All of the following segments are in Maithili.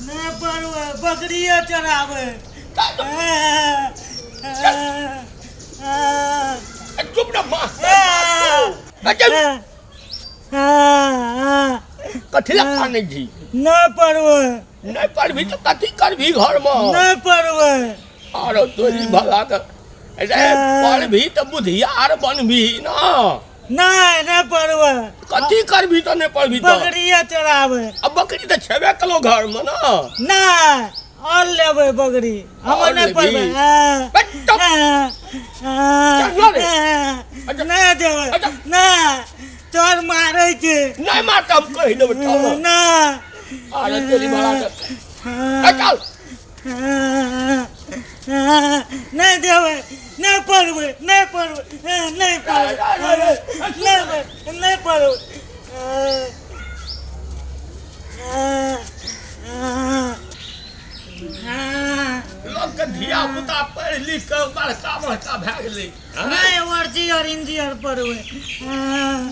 नहि पढ़बै, बकरिए चराबै। चुप ना माँ। अच्छा, कथी लए कानै छी? नहि पढ़बै। नहि पढ़बी तऽ कथी करबी घरमे? नहि पढ़बै। आरो तोरी भला के रे, पढ़बी तऽ बुधियार बनबी ना। नहि, नहि पढ़बै। कथी करबी तऽ नहि पढ़बी तऽ? बकरिए चराबै। आ बकरी तऽ छेबे कलो घरमे ना। नहि, आओर लेबै बकरी हम। आओर नहि लेबही? पढ़बै। बे, चुप। चल रे। अच्छा। नहि देबै। अच्छा। नहि, चोर मारै छै। नहि मारता, हम कहि देबै, चल। नहि। अरे तेरी भला के, ए, चल। नहि देबै, नहि पढ़बै, नहि पढ़बै, नहि पढ़बै, नहि, नहि पढ़बै। लोकके धिया पुता पढ़ि लिख कऽ बड़का बड़का भए गेलै। नहि, वर्जियर इंजीनियर पढ़बै।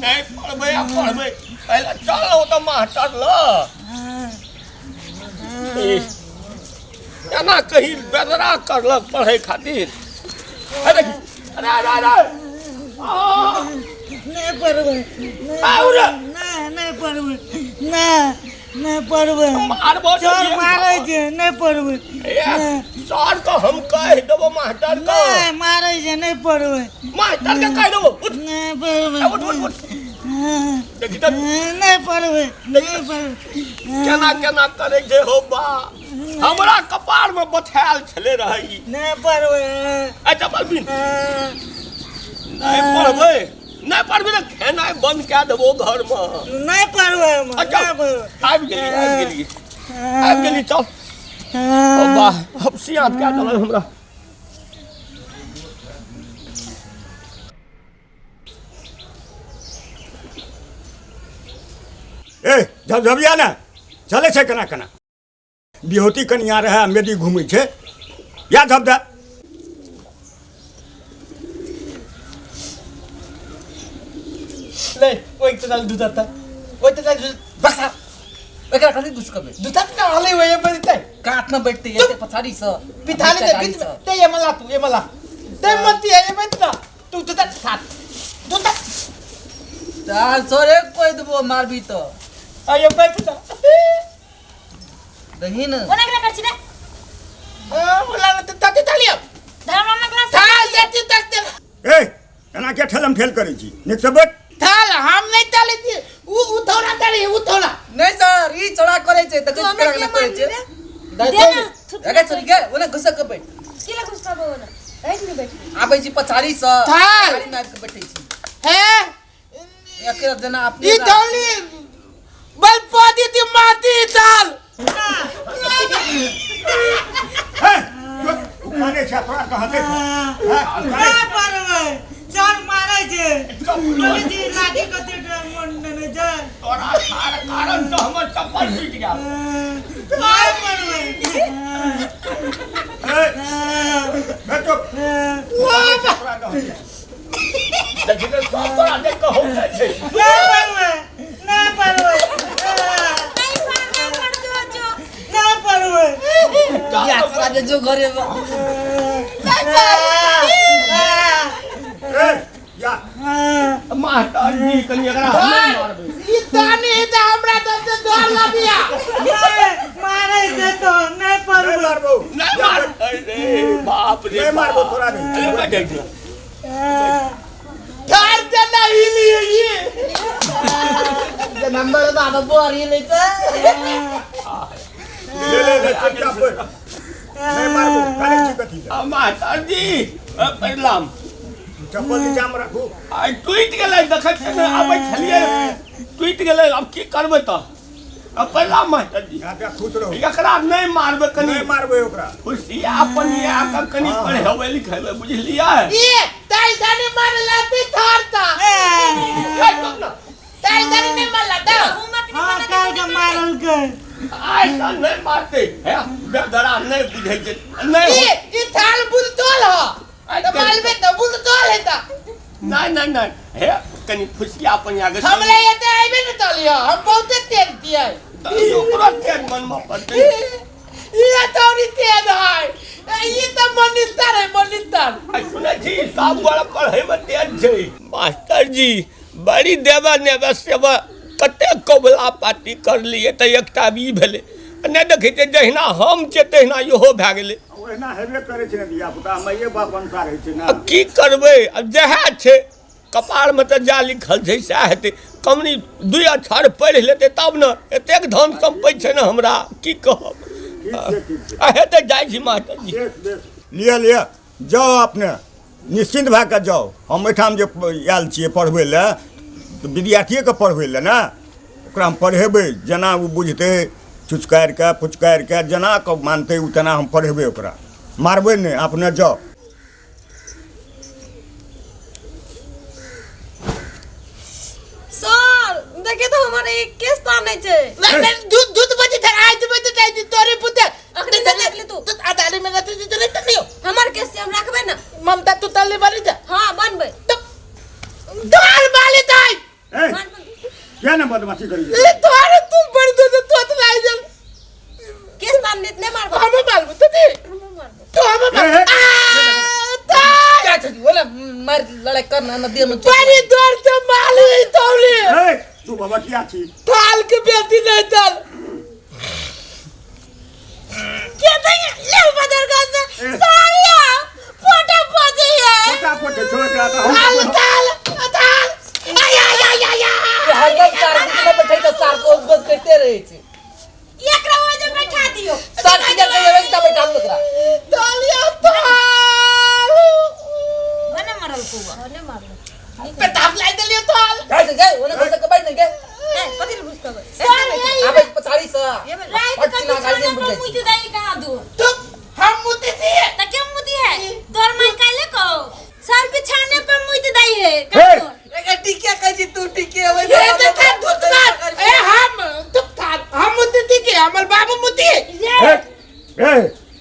नहि पढ़बै आ पढ़बै? पहिले चल ओतऽ मास्टर ल। एना कहीं बेदरा करलक पढ़ै खातिर। अरे अरे अरे अरे आ! नहि पढ़बै। आउ रे। नहि, नहि पढ़बै, नहि, नहि पढ़बै। मारबो। चोर मारै छै, नहि पढ़बै। सर के हम कहि देबो, मास्टर के। नहि, मारै छै, नहि पढ़बै। मास्टर के कहि देबो। उठ। नहि पढ़बै। उठ, उठ, उठ। देखी तऽ। नहि पढ़बै, नहि पढ़बै। केना केना करै छै हो बा, हमरा कपार में बथायल छले रहै। नहि पढ़बै। अच्छा बलबीन, नहि पढ़बै? नहि पढ़बै तऽ खेनाइ बंद कए देबो घरमे। नहि पढ़बै हम। अच्छा। नहि पढ़बै। आबि गेली, आबि गेली, आबि गेली, चल। ओ वाह, अब सियात कए देलक हमरा। ए झबझबिया ने चलै छै केना केना, बिहोती कनिया रहै आ मेदी घुमै छै या झब दे। ले ओइ त चल दुधत, ओइ त चल बक्सा। एकरा कथी घुसकबै? दुधत न हले ओइ बैठते। कात न बैठते, एते पछाड़ी से। पिथाली दे बीच में ते, ये मला तू, ये मला ते मत, ये बैठ ना तू, दुधत साथ दुधत। चल सोरे, कोई देबो मारबी तो। आ ये बैठ ना। दही न। ओना केना कर छी रे? आ बोला न त तते तालिया। धर्म क्लास। थाल देती तक ते। ए, एना के ठेलम ठेल करै छी? नीक से बैठ। थाल हम नहीं ताली थी, उ उ थोड़ा ताली, उ थोड़ा। नहीं सर, ई चौड़ा करे छै त तू हमरा करै के करे मारली छै। रे? दे दे ना। एके छोरी के ओना घुसक के बैठ। की ला घुसकाबो ओना? राति में बैठ। आबै छी पछाड़ी से। थाल। पछाड़ी में आबि के बैठै छी। है। एके जेना अपने ई थाली बल पादी थी माती थाल। हे, जो काने छै तोरा कहाँ छै? हैं, नहि पढ़बै, चोर मारै छै। बोलै छी लाठी कते मन नेने छै। तोरा सार कारण से हमर चप्पल टूटि गेल। नहि पढ़बै। ए, बैठो। काने छै तोरा कहाँ छै? देखी तऽ सब तोरा देख कऽ हौसै छै। नहि पढ़बै, नहि पढ़बै। नहीं पढ़बै, पढ़ जो जो। नहि पढ़बै। या छोरा जे जो घरे में। ए, या। मास्टर जी, कनि एकरा हम नहि मारबै। ई तानी त हमरा तब से डर लगिया। नहि, मारै छै तो नहि नहि पढ़बै। मारबो। नहि मारबै रे बाप रे। नहि मारबो तोरा, नहि। अरे बैठै छी। थाल ते नहीं लिए ये। जे नंबर त आब बोरी लै छै। ले ले ले, चुपचाप बैठ, नहि मारबो। काने छी कथी लए? आ, मास्टर जी, प्रणाम। चप्पल नीचा मे राखू। आइ टूटि गेलै, देखै छियै ने, आबै छलियै टूटि गेलै, आब की करबै तऽ? आ, प्रणाम मास्टर जी। जा जा, खुश रहू। एकरा नहि मारबै कनि। नहि मारबै ओकरा। खुशिया अपन कऽ कनि हँ। पढ़ेबै लिखेबै, बुझलियै? ये ताई जाने मारला ती थार ता। ए, चुप ना। ताई जाने नहीं मारला ता। होमवर्क नहीं हँ, बना काल्हि के मारलकै। आइ तऽ नहि मारतै हे, बेदरा नहि बुझै छै नहि। ये ई थाल बुझ तोल ह त मालबे त बुझ तोल है ता। नहि नहि नहि, हे कनि फुसिया अपन आगे। हमला ये त आइबे न तलियो, हम बहुते तेज दिए। तऽ ओकरो तेज बनबऽ पड़तै। ये तौरी तेज है, ई तऽ मनितर है, मनितर। आ सुनै छी, सब गोरा पढ़ैमे तेज छै। मास्टर जी बड़ी देबऽ नेबऽ सेबऽ कतेक कबुला पाती करलियै तऽ एकटा ई भेलै। नहि देखै छियै, जहिना हम छियै तहिना इहो भए गेलै। ओहिना हेबे करै छै ने धिया पुता, माइए बाप अनुसार होइ छै ने। आब की करबै, आब जएह छै कपारमे तऽ जा लिखल छै सएह हेतै। कमनी दुइ अक्षर पढ़ि लेतै तब ने, एतेक धन सम्पत्ति छै ने हमरा, की कहब। ठीक छै, ठीक छै। आ हेतै, जाइ छी मास्टर जी। बेस बेस, लिअ लिअ, जाउ, अपने निश्चिन्त भए कऽ जाउ। हम एहिठाम जे आयल छियै पढ़बै लए तऽ विद्यार्थिएके पढ़बै लए ने, ओकरा हम पढ़ेबै जेना ओ बुझतै, चुचकारि कऽ पुचकारि कऽ जेना कऽ मानतै ओ तेना हम पढ़ेबै, ओकरा मारबै नहि। अपने जाउ। सर देखिए तो हमारे एक किस्त आने छे। नहीं, दूध दूध बजे थे आज बजे जाय दी तोरे पुते। अखनी तऽ देखली तू। तू आदाली में रहते तू नहीं तनियो। हमर किस्त हम रखबे ना। ममता तू तल्ले बनी जा। हां बनबे। तो दाल बाली दाई। ए किया ने बदमाशी करी? ए तोरे तू बड़ दे तो तो लाई जल। किस्त आने इतने मारबो। हम मारबो तो दे। तो हम ए, ए, आ ताई क्या छै बोले मार लड़ाई कर ना नदी में। बड़ी दौड़ से माली तौली। ए तू बाबा किया छी? थाल के बेटी नहीं तल। के दे ले बदल का सारिया फोटा पोजे है। फोटा पोटे छोड़ एकरा तऽ हम थाल थाल थाल आय आय आय आय आय। हरदम सार बीच में बैठे छै, सार को उस करते रहै छै। एकरा ओजे बैठा दियो। सार की जगह एकटा बैठा दो एकरा। तालिया थाल। बने मरल कुआ बने मरल। पेटाप लाई देलियो थाल। जाय छै, जाय ओने घुस के बैठ नहीं के। ए कथि ले घुस के आबै पछाड़ी से। रात पट के चिना गाड़ी में बिछौना पर बैठ मुति दई कहाँ दू? तो हम मुती थी। त के मुति है? तोर माई काइले कहो सर बिछाने पर मुति दई है। हे! का तोर? एकर टिके कहै छी तू टिके ओइ। ये तो था दूसरा ए हम तो था हम मुती थी के हमर बाबू मुती। ए ए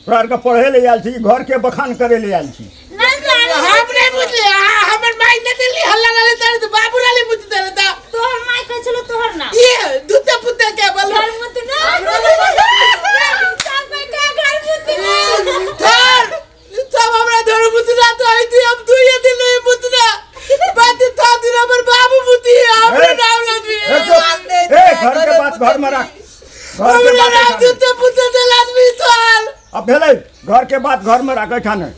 तोरा आरके पढ़े ले आयल छी, घर के बखान करे ले आयल छी? नहीं सारे हम नहीं बुझले। हां हमर माई ने देली हल्ला लाले तारे तो बाबू लाले मुती देले ता। तोहर माई कहै छलो तोहर ना। ये दूते पुते के बोल। घर मुति ना। सब कोई का घर मुति ना। धर सब हमरा धर मुती ना तो आई थी हम दुइये दिन नहीं मुती ना बात था दिन हमर बाबू मुती है हमरा ए, नाम लगी। ए, चुप। ए घर के बात घर में राख, घर के हमरा बात नाम एहिठाम नहि। दूते पुते दे आदमी साल। अब भेलै, घर के बात घर में राख, एहिठाम नहि।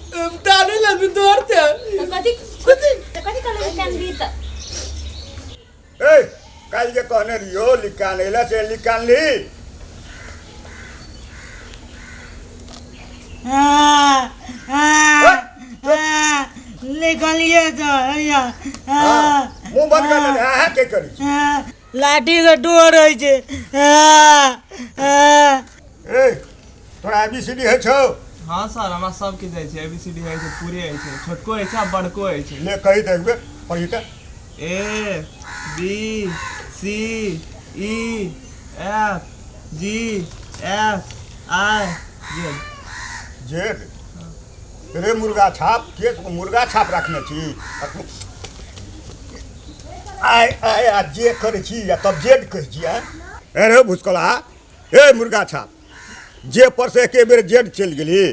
ताने लगी तोरते। त कथि त कथि कहले कान भी त? ए काल्हि जे कहने रहियो लिख आनै लए से लिख आनली? निकलिए सर हैया। हाँ, मुँह बंद कर ले। हाँ हाँ के करी छी? लाठी के डोर होइ छै। ए तोरा एबीसीडी होइ छौ? हाँ सर, हमरा सब किछु जाइ छै, एबीसीडी होइ छै, पूरे होइ छै, छोटको होइ छै आ बड़को होइ छै। ले कही तऽ एक बेर पढ़ी तऽ। A B C E F G F I Z. Z रे मुर्गा छाप के मुर्गा छाप रखने छी आइ आइ आ जे करै छी आ तब जेड कहै छी। आँय ए रे भुसकला, ए मुर्गा छाप, जे पर से एके बेर जेड चलि गेली।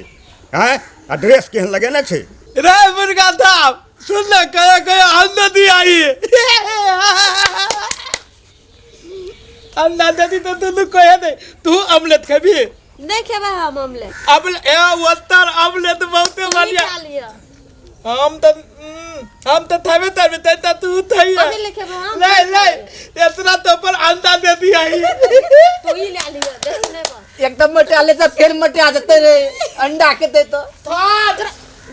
आँय आ ड्रेस केहन लगेने छै रे मुर्गा साहब? सुन ले, कया कया हम नदी आई है अंडा दे दी तो तू कहे दे तू अमलेट खेबी? नहीं खेबै हम ऑमलेट। अब ए ओतर अमलेट बहुते बढ़िया। खा लिअ। हम तो हम तो थबे तबे ते त तू थई। अभी ले खेबै हम। ले ले, इतना तो पर अंडा दे दी आई। तू ही ले लिअ, बेसी नहीं बा। एकदम मटिया ले सब फेर मटिया जते रे अंडा के दे तो थार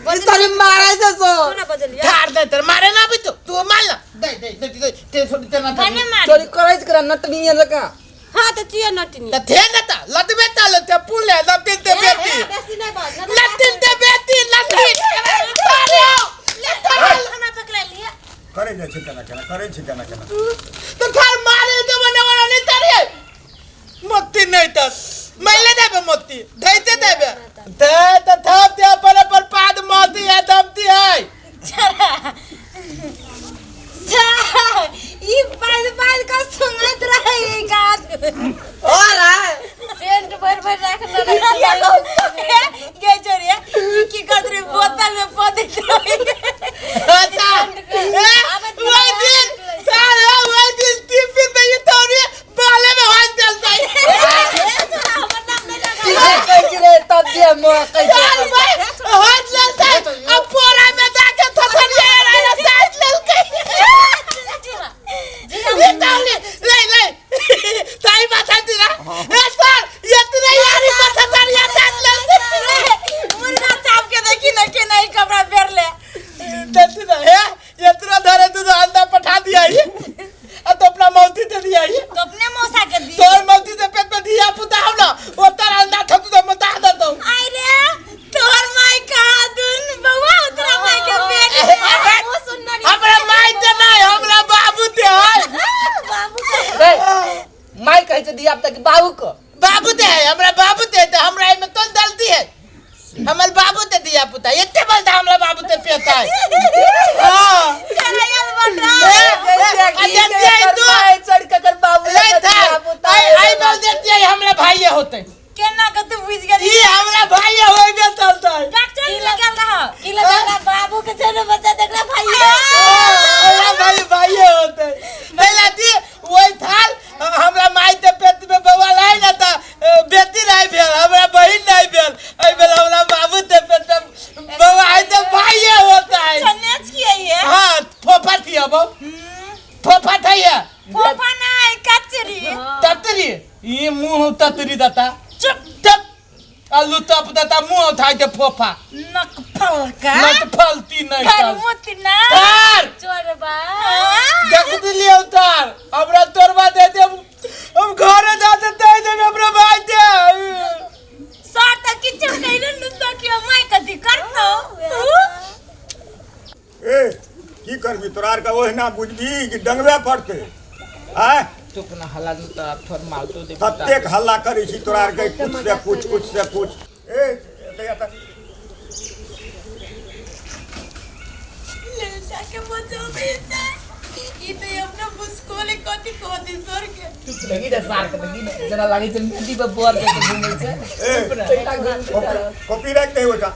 सारे मारा छै सो। कोना बजलियै? थार दे तर मारे ना भी तू तू मार ला दे दे दे दे ते छोड़ ते ना। भने मार। चोरी करै छै नटनी जकाँ। हाँ तो चिया नटनी। त थे ना ता लदबे ता लते पुले लतिन ते ए, बेटी। ए, बेसी नहीं बाज। लतिन ते बेटी लतिन तारे खाना पकड़ा लिया। करै जाइ छै केना केना करै छै केना केना। तो थार मारे तो बने वाला नहीं तारे मोती नहीं त मैले देबे मोती धैते देबे ते त थप ते अपन अपन पाद मोती है दमती है। ई पाद पाद का सुनत रहे ई गात। और भरि राखल रहै गे छोड़िया ई की करत रे बोतल में पौधे अच्छा ए, वही दिन सारा वही दिन टिफिन में ये तौरी बाले में हाथ डालता है हमर नाम नहीं लगा की कहै छी रे तब जे मोह कहै साल छै भाई हाथ डालता है अब पोरा में जाके थथरिया रहा साइड ललके ये तौरी ले ले ताई माथा दिला ए सर ये तने यारी माथा तरिया साइड ललके मुर्गा चाप के देखी न के नहीं कपड़ा पेर ले देखी ना हे इतना धरे तू अंडा पठा दिया ये अब तो अपना मौती दे दिया ये तो अपने मौसा के दी तोर मौती से पेट में धिया पुता हो ना वो तार अंडा थतु तो मता दे तो आई रे तोहर माई कहा दुन बउआ उतरा माई के पेट में वो सुनना नहीं हमरा माई ते नहीं हमरा बाबू ते है बाबू के रे माई कहै छै दिया तक बाबू को बाबू ते है हमरा बाबू ते है तो हमरा एमे तोन गलती है हमर बाबू ते दिया पुता एते बोलता हमरा बाबू ते पेता है हां चरायल बटा माई चढ़ के कर बाबू ले था आई आई बोल देती है हमरा भाई होते केना के तू बुझ गेली ई हमरा भाई होइबे चलता है डॉक्टर की लगल रहो की लगल रहो बाबू के चलो बच्चा देखला भाई हमरा भाई भाई होते पहला दी वही थाल हमरा माई ते पेट में बउआ लाई ना त बेटी नहीं भेल हमरा बहिन नहीं भेल एहि बेर हमरा बाबू ते पेट में बउआ है तो भाई होता है चनेच किए ये हाँ फोफा थी अब फोफा थी है फोफा नहीं कचरी ततरी ये मुंह ततरी दता चुप चुप आलू तप दता मुंह उठा के फोफा नक फल का नट फलती नहीं कर मुत ना तार चोरबा देख दिलिए उतार हमरा तोरबा दे दे हम घरे जाते दे दे हमरा भाई दे सर त किछु कइले न सकियो माई कथी करतो ए की करबी तोरा आरके ओहिना बुझबी कि डंगबे पड़तै आँय तू अपना हल्ला न त थोड़ माल तो दे ततेक हल्ला करै छी तोरा आरके कुछ से कुछ कुछ से कुछ ए एतऽ एतऽ ले जाके बचाओ बेटा ई त अपना बुस्कोले कथी कथी सर के देखी रे सार के देखी ने जेना लागै छै नदी पर बोर के घूमै छै ए तहिना घूमै छै कॉपी कॉपी राखि दे ओहिठाम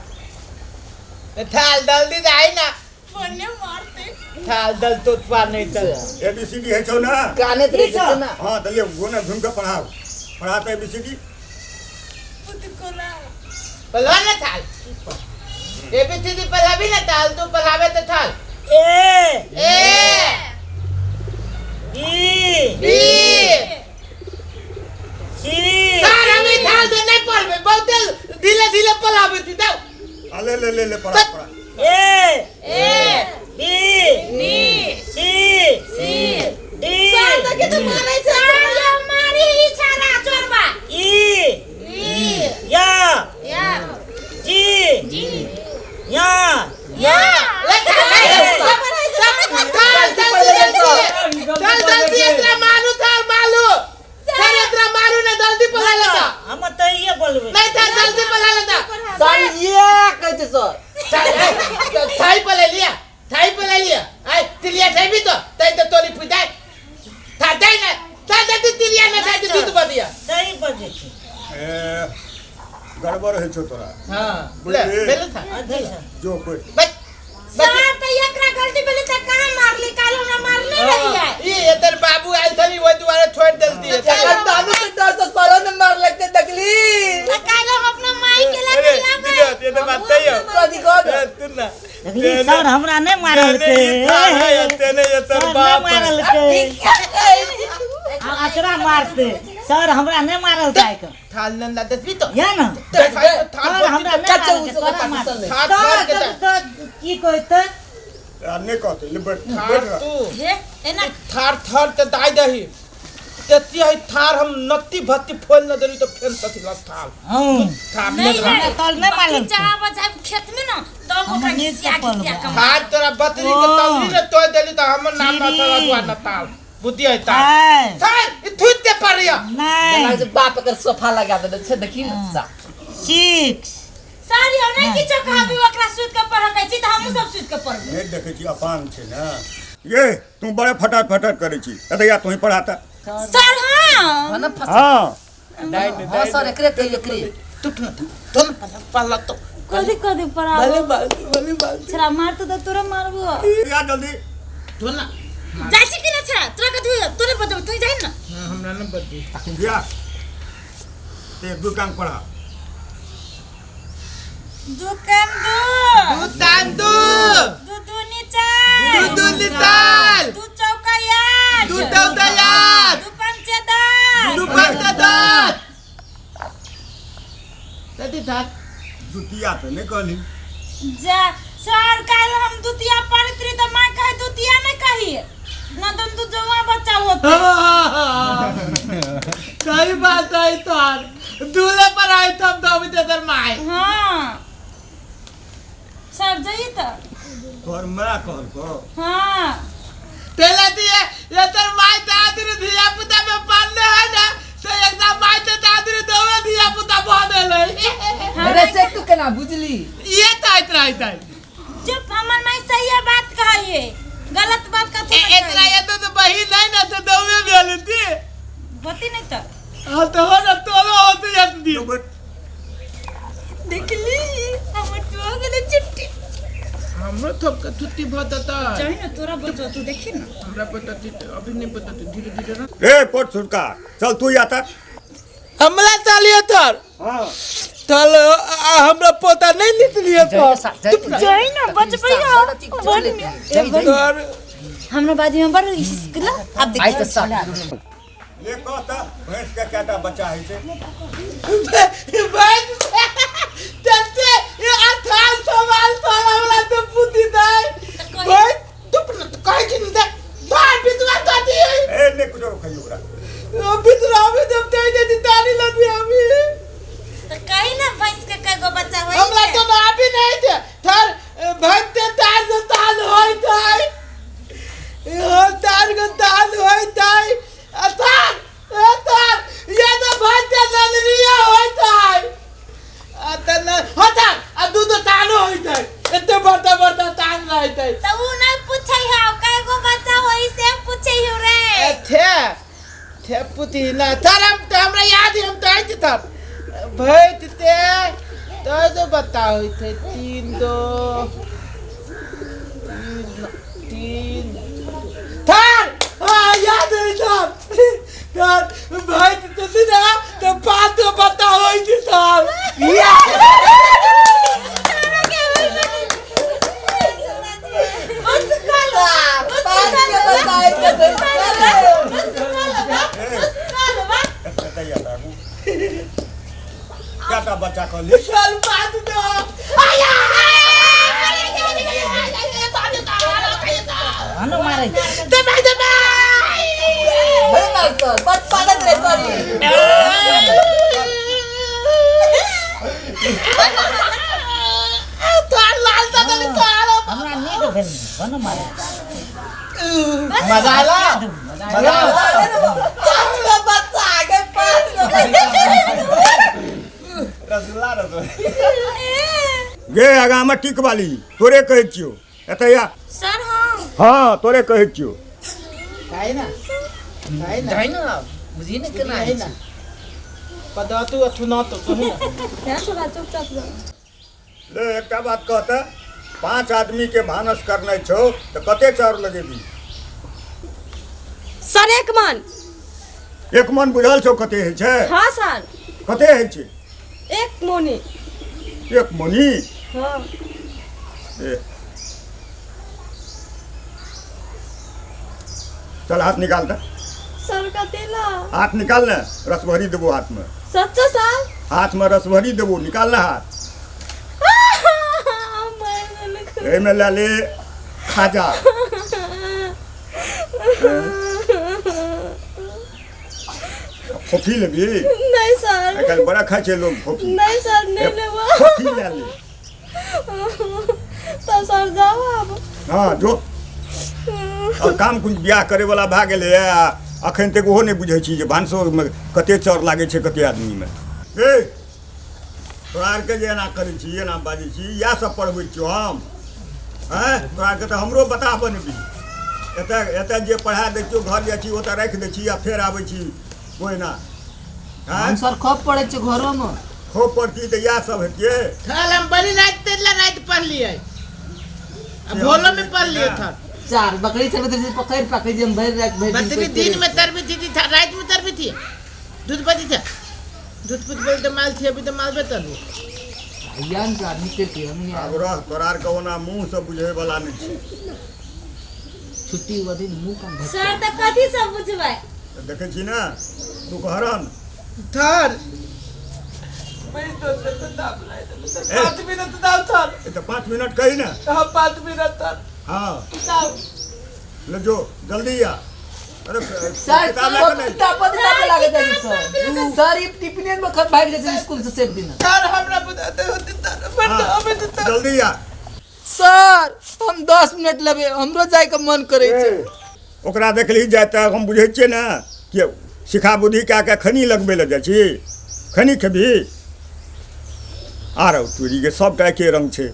थाल जल्दी जाए ना बन्ने मारते थाल दल तो पा नहीं चल ए बी सी डी होइ छौ ने कानैत रहै छै केना हँ तऽ ले गोने घुमि कऽ पढ़ाउ पढ़ा तऽ ए बी सी डी पुतकोला पलवा ना थाल ए बी सी डी पढ़ाबी ना थाल तू पढ़ावे तो थाल A A B B C sir हम ई थाल से नहीं पढ़बे बहुत धीरे धीरे पढ़ाबे थी दाऊ आ ले ले ले ले पढ़ा पढ़ा A A B B C C D sir त के त मारै छै सर मारी ई छाड़ा चोरबा ई ई या या जी जी या या ले थाल थाल जल्दी चल जल्दी इतना मारू थाल मारू थाल इतना मारू ना जल्दी पढ़ा लेता हम तऽ इहे बोलबै नहीं थाल जल्दी पढ़ा लेता सर ये कहै छै सर थाई पले लिया थाई पले लिया आई तिलिया थाई भी तो ताई तो तोरी पुदाई था ताई ना था जल्दी तिलिया ना थाई तो दूध बदिया सही बजै छै ए गड़बड़ होइ छौ तोरा हां ले बेल था अथी छै जो कोइ बस सर त एकरा गलती भेलै त कहाँ मारली काल हमरा मारने रहियै ई एतर बाबू आयल छली ओहि दुआरे छोड़ देलती एकर बाबू के डर से सरो ने मार लगते देखली त काल हम अपना माई के अरे लगे दीदी ये तो बात सही हो कथी कह दे ए, तू ना देखली सर हमरा नहि मारलकै तेने ये सर तर नहि बाप है। मारलकै आ एकरा मारतै सर हमरा नहि मारलकै आइ के थाल नंदा दसवी तो या ना थाल सर हमरा नहि कच्चा मारलकै उसको तोरा मारतै थाल सर थाल के तऽ की कहतै आ नहि कहतै ले बैठ थार बैठ रह। तू हे एना थार थार ते दाई दही तेती है थार हम नत्ती भत्ती फोल न देली तो फेन तथी लग थाल हँ थार नहीं न हमरा तल नहि बकरी मारलकै चराबऽ जायब खेत में ना तब हम ओकरा नीच घिसिया के घिसिया पलबै। के थार तोरा बतरी के ओ। तलरी रे तोड़ देली तो हमर नाम न चिड़ी। थाल दुआ न ताल बुद्धि है ताल आइ थार ई थूत ते पड़िया नाइन जेना जे बाप एकर सोफा लगा देने छै देखी ने सा सिक्स सर यौ नहि किछो कहबी ओकरा सुति के पढ़ऽ कहै छी तऽ हमहूँ सब सुति के पढ़बै नहि देखै छी अपान छै ने ये तू बड़े फटाफट फटाफट करै छी एतऽ या तू ही पढ़ाता सर हाँ हँ ने फस हाँ हां सर, एकरे ते एकरे टूट न तो न पला पला तो कथी कथी पढ़ाबो? भले बाल भले बाल। छड़ा मारतो त तोरा मारबो। या जल्दी। तो ना जाइ छी कि ना छड़ा तोरा कथी तोरे बजब तू जाइ ना। हमरा न बदली। या ते दू कान पढ़ा। दुकान दू दू तान दू दू दूनी चार दू दूनी चार दू चौका आठ दू चौका आठ दू पंचे दस दू पंचे दस। तती थाक दुतिया तऽ नहि कहली। जा सर, काल्हि हम दुतिया पढ़ैत रही तऽ माँ कहे दुतिया नहि कही न तो तू जवा बच्चा होते। सही बात है तोहर, दूल्हे पर आई तो हम तो अभी तेरे माय। हाँ सर जाइए तो तोहर माय कहलको? हाँ। तेला दिए ये तेर माय दादरू धिया पुता में पालने है ना से एकदम माय ते दादरू दोवे धिया पुता भऽ देले। अरे से तू केना बुझली? ये तो इतना इतना चुप, हमर माय सही बात कहिए गलत बात कथी इतना ये तो बही नहीं ना तो दोवे भेल थी होती नहीं तो। हां तो हो ना तोरो होते जात दी। देखली हमर तो गेले छुट्टी। हमरो थोप के छुट्टी भ दता चाही ना तोरा बचो तू देखी ना हमरा पता थी अभी नहीं पता थी धीरे धीरे ना। ए पोट छुटका चल तू आता। हमला चलिए तोर। हां चल हमरा पोता नहीं निकलिए तो जाई ना बचबै तोर। हमरा बाजी में बड़ हिसकला अब आई देखी तो साथ ले कहता भैंस के केटा बच्चा होइ छै? भैंस चलते ये अथाल सवाल तोरा वाला तो बुद्धि दे भैंस तू कहि कि दे धार बितवा तो दी। ए ने कुछो खाइयो ओकरा। ओ बितवा अभी जब दे दे ताली लगी अभी तो कहि ना भैंस के कय गो बच्चा होइ हमरा तो ना अभी नहीं थे थर भैंस ते तार से ताल होई थाई यो तार को ताल होई थाई अथाल ए तार ये तो भैंस ते नंदनिया होई थाई आ त न होता आ दूध तानो होई थाई एते बड़ता बड़ता तान रहई थाई त उ नहीं पूछै हौ कय गो बच्चा होई से पूछै हौ रे। ए थे थे पुती ना थर हम तो हमरा याद है हम तो आई थी थर भैंस ते तो जो बताओ थे 3 2 3 3 थर। हाँ याद है थर थर भैंस ते ना तो 5 बताओ थी थर। केटा बच्चा कहली? चल 5 दो आया हनो मारै दे भाई दे भाई भले मार सर बट पागल रे सॉरी। तार लाल ता तार हमरा नीक भेल हनो मारै। मजा आला मजा आला 5 गो बच्चा आगे 5 गो रसगुल्ला रसगुल्ला गे आगामे टिक वाली तोरे कहै छियौ एतऽ या। सर हां हां तोरे कहै छियौ। काहे ना काहे ना जाई ना बुझी ने केना है ना पता तू अथु ना तो कहू ना तें छोरा चुपचाप रह। ले एकटा बात कहता 5 आदमी के भानस करनाइ छौ तऽ कते चाउर लगेबी? सर 1 मन। 1 मन बुझल छौ कते होइ छै? हां सर। कते होइ छै? 1 मोनी। 1 मोनी? हां। ए चल हाथ निकाल दे। सर का तेला हाथ निकाल ने रसभरी देबो हाथ में। सच्चा सर? हाथ में रसभरी देबो, निकाल ना हाथ। एहिमे लए ले खाजा। फोफी लेबी? नहीं सर। आइ बड़ा खाइ छै लोग फोफी। नहीं सर नहीं लेबो। फोफी लए ले। तो सर जाओ अब। हाँ जो अब काम कुछ बियाह करे वाला भए गेलै आ अखन तक ओहो नहि बुझै छी जे भानसोमे कते चाउर लागै छै कते आदमीमे। ए तोरा आरके जे एना करै छी एना बाजै छी इएह सब पढ़बै छियौ हम। आँय तोरा आरके तऽ हमरो बता बनबी। एतऽ एतऽ जे पढ़ा दै छियौ घर जाइ छी ओतऽ राखि दै छी आ फेर आबै छी ओहिना। आँय? हम सर खप पड़ै छै घरोमे। खूब पढ़ती तऽ इएह सब हेतियै। थल हम बड़ी रात तेला रात पढ़लियै आ भोलो में पढ़लियै थल। चार बकरी चरबैत रहै छै, पकड़ि पकड़ि जे हम भरि राति भरि दिन बकरी सोचिते दिन रहै में तरबी थी, थी रात में तरबी थी दूध पति थे दूध पुत बोल तो माल थी अभी तो माल बेतल। छी। ज्ञान के आदमी के हम नहीं। आब रह, तोरा आरके ओना मुँहसँ बुझैवला नहि छै। छुट्टी हुआ दिन मुंह कम भर। सर तऽ कथी सब बुझबै? तऽ देखै छी ने दुखहरण। थर ए। 5 मिनट दाव थर। ए तऽ 5 मिनट कही ने। हाँ, 5 मिनट थर। हाँ। दाव। ले जो, जल्दी आ। अरे सर किताब लए कऽ नहि। किताब किताब लागे जाइ सर, सर ई टिफिन में खत भागि जाइ छै स्कूल से सब दिन। थर हमरा बुझाते होते थर बड़। हाँ, हमें तो थर। जल्दी आ। सर हम 10 मिनट लेबै, हमरो जाइके मन करै छै। ओकरा देखली जाय तऽ हम बुझै छियै ने कि सिखा बुद्धि कए कऽ खनी लगबै लए जाइ छी, खनी खेबही। आर तोरीके सभटा एके रङ्ग छै।